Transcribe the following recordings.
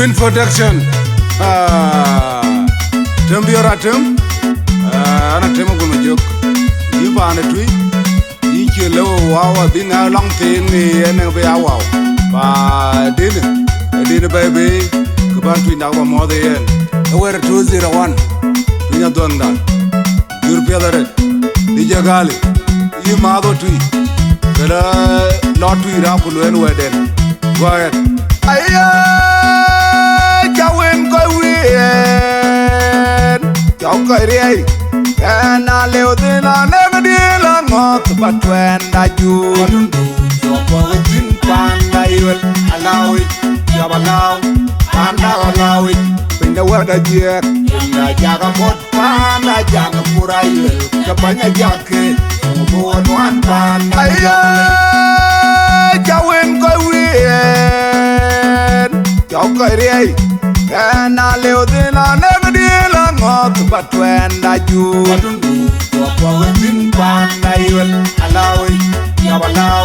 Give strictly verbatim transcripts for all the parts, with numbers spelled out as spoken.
Queen Production. Ah, tem biɔr atem. Ah, ana tem agul ma jok. Yi paan e tui. Yi cie lew wawa bi ŋa lɔŋ thing ni en bi a waw. Ba dini. Dini baby. Ke ban tui nak ba mɔth yen. E wer two zero one. Tui nya dhɔn dan. Jur piɛth arët. Di jagali. Yi madho tui. Kela lɔ tui ra ku luel wɛden. Go ahead. Aye, ca wen kɔc wien, cɔk kɔc riɛi. Ɛn a leu thin a nek di la ŋɔth ba tuɛn da jur. Jɔk kɔc thin panda yuel alawi, jɔk alaw, panda alawi. Piny de wɛt ajiɛk, piny de jak amot. Panda jaŋ pur ayuel, ke bäny ajak ke, ŋu bï wä nuan panda. Aye, ca wen kɔc wien, cɔk kɔc riɛi. Ɛn a leu thin a nek di la ŋɔth ba tuɛn da jur. Jɔk kɔc thin panda yuel alawi, jɔk alaw,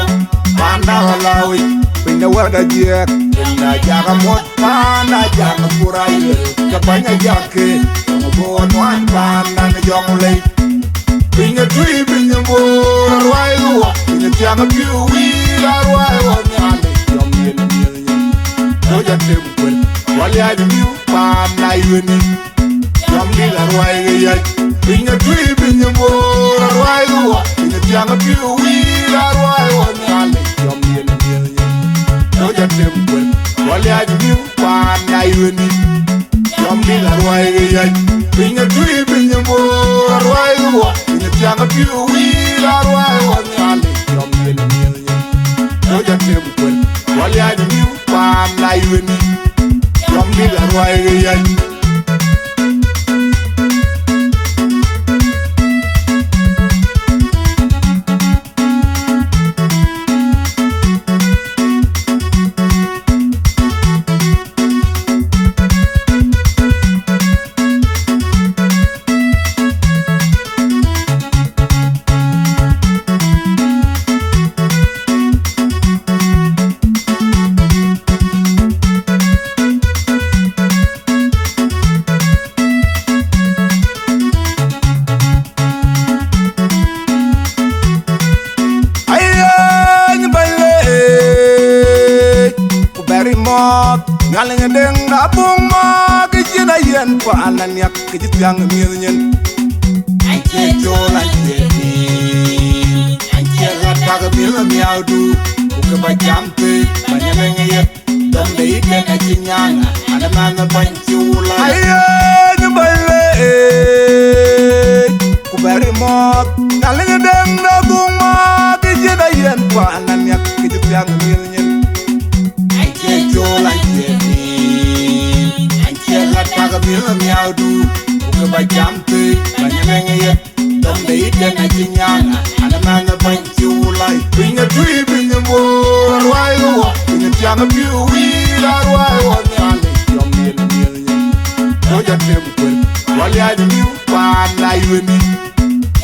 panda alawi. Piny de wɛt ajiɛk, piny de jak amot. Panda jaŋ pur ayuel, ke bäny ajak ke, ŋu bï wä nuan panda në jɔŋ lei. Piny ë tui, piny ë bor, aruai wä, piny ë thiaŋ ë piu wïïr, aruai wä Nhialic, jɔŋ yen ë miëth nyin. Tɔ ja tem kuel, wä liac miu panda yueni. Jɔŋdït aruai ke yäc, piny ë tui, piny ë bor, aruai wä, piny ë thiaŋ ë piu wïïr, aruai wä Nhialic, jɔŋ yen ë miëth nyin. Tɔ ja tem kuel, wä liac miu panda yueni. Jɔŋdït aruai ke yäc, piny ë tui, piny ë bor, aruai wä, piny ë thiaŋ ë piu wïïr, aruai wä Nhialic, jɔŋ yen ë miëth nyin. Tɔ ja tem kuel, wä liac miu panda yueni. Jɔŋdït aruai ke yäc. Ayen bɛ̈ny leec, ku bɛ̈ri mɔ̈ɔ̈th, Nhialic ë deŋ da buŋ ma, kë cïn ayen paan aniak, kë cï thiaŋ ë miëth nyin. Acie col, acie tiiŋ, acie ɣa tak ë miëth ë miaawdu, ku kë ba jam thëi, ba nyɛmëŋ ë yeth. Dɔm de yï tek acï nyaŋ, an, ë man ë bäny cï wula. Ayen bɛ̈ny leec, ku bɛ̈ri mɔ̈ɔ̈th, Nhialic ë deŋ de dhuŋ ma, kë cïn ayen paan aniak, kë cï thiaŋ ë miëth nyin. Acie col, acie tiiŋ, acie ɣa tak ë miëth ë miaawdu, ku kë ba jam thëi, ba nyɛmëŋ ë yeth. Dɔm de yï tek acï nyaŋ, an, ë man ë bäny cï wula. Piny ë tui, piny ë bor, aruai wä, piny ë thiaŋ ë piu wïïr, aruai wä Nhialic, jɔŋ yen ë miëth nyin. Tɔ ja tem kuel, wä liac miu panda yueni.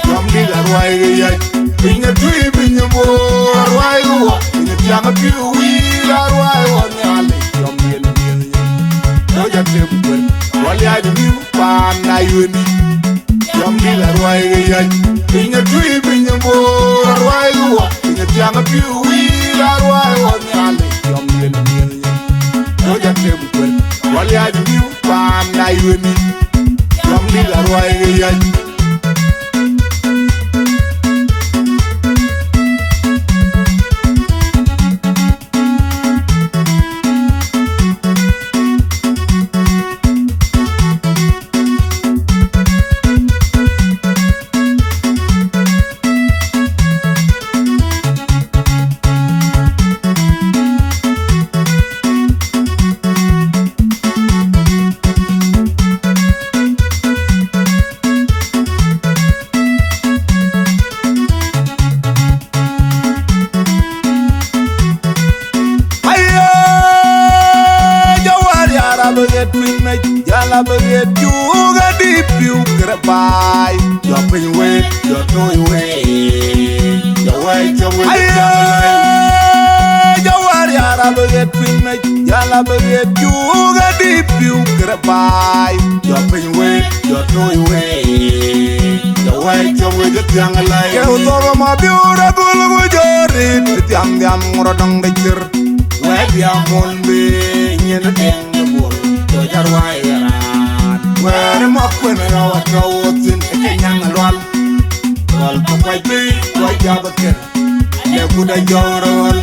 Jɔŋdït aruai ke yäc, piny ë tui, piny ë bor, aruai wä, piny ë thiaŋ ë piu wïïr, aruai wä Nhialic, jɔŋ yen ë miëth nyin. Tɔ ja tem kuel, wä liac miu panda yueni. Jɔŋdït aruai ke yäc, piny ë tui, piny ë bor, aruai wä, piny ë thiaŋ ë piu wïïr, aruai wä Nhialic, jɔŋ yen ë miëth nyin. Tɔ ja tem kuel, wä liac miu panda yueni. Jɔŋdït aruai ke yäc. Aye, jawar ya rab ɣet piny mec, ya rab ɣet cuk adï piu kërë baai. Jɔ piny wek, jɔ tooi wek, jɔ wɛɛc cök wek. Aye, jawar Yar abï ɣet piny mec, yal abï ɣet juuk adï piu kërë baai. Jɔ piny wei, jɔ tooi wei, jɔ wɛɛc cɔk wei jɔ thiaŋ lɛi. Keu thok ma biur agul ku jɔ rit, thiam thiam ŋurɔ dɔŋ de cir. Wɛɛt ya mol bï nyin deŋ de buɔl, jɔ jar wai raan. Wɛɛr ma kuen rɔw atɔ̈ wothin, ke nyaŋ lual. Lual ku kuac bï, kuac jɔ bï ker. Ye guda jɔŋ röl,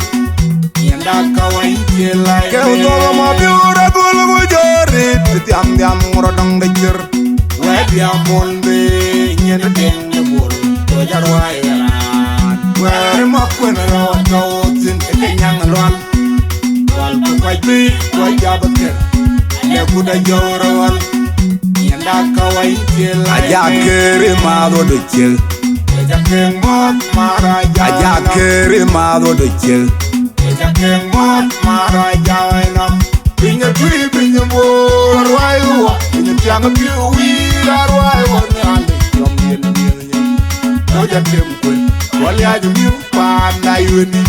yenda ka wany cie lai. Ke u thok ma biur agul ku jɔ rit, thiam thiam ŋurɔ dɔŋ de cir. Wɛɛt ya mol bï nyin deŋ de bol, jɔ jar wai raan. Wɛɛr ma kuen rɔw atɔ̈ wothin, ke nyaŋ lual. Lual ku kuac bï, kuac jɔ bï ker. Ye guda jɔŋ röl, yenda ka wany cie lai. Aja keri ma do de cil. Aja keri ma do de cil. Aja keng mɔ̈ɔ̈th maraja wɛnɔm. Piny atui, piny bor, arwai wɔ. Piny tiaŋ piu wir, arwai wɔ nyali. Jɔm yen miel nyin. Jɔja tem kuen, waliac miu panda yuni.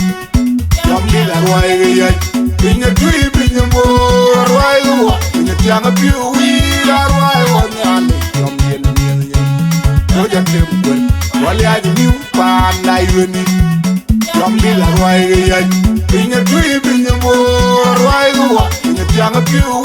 Jɔm dil arwai yec. Piny atui, piny bor, arwai wɔ. Piny tiaŋ piu wir, arwai wɔ nyali. Jɔm yen miel nyin. Jɔja tem kuen, waliac miu panda yuni. Jɔm dil arwai yec. Piny atui, piny bor, arwai wɔ. Piny tiaŋ piu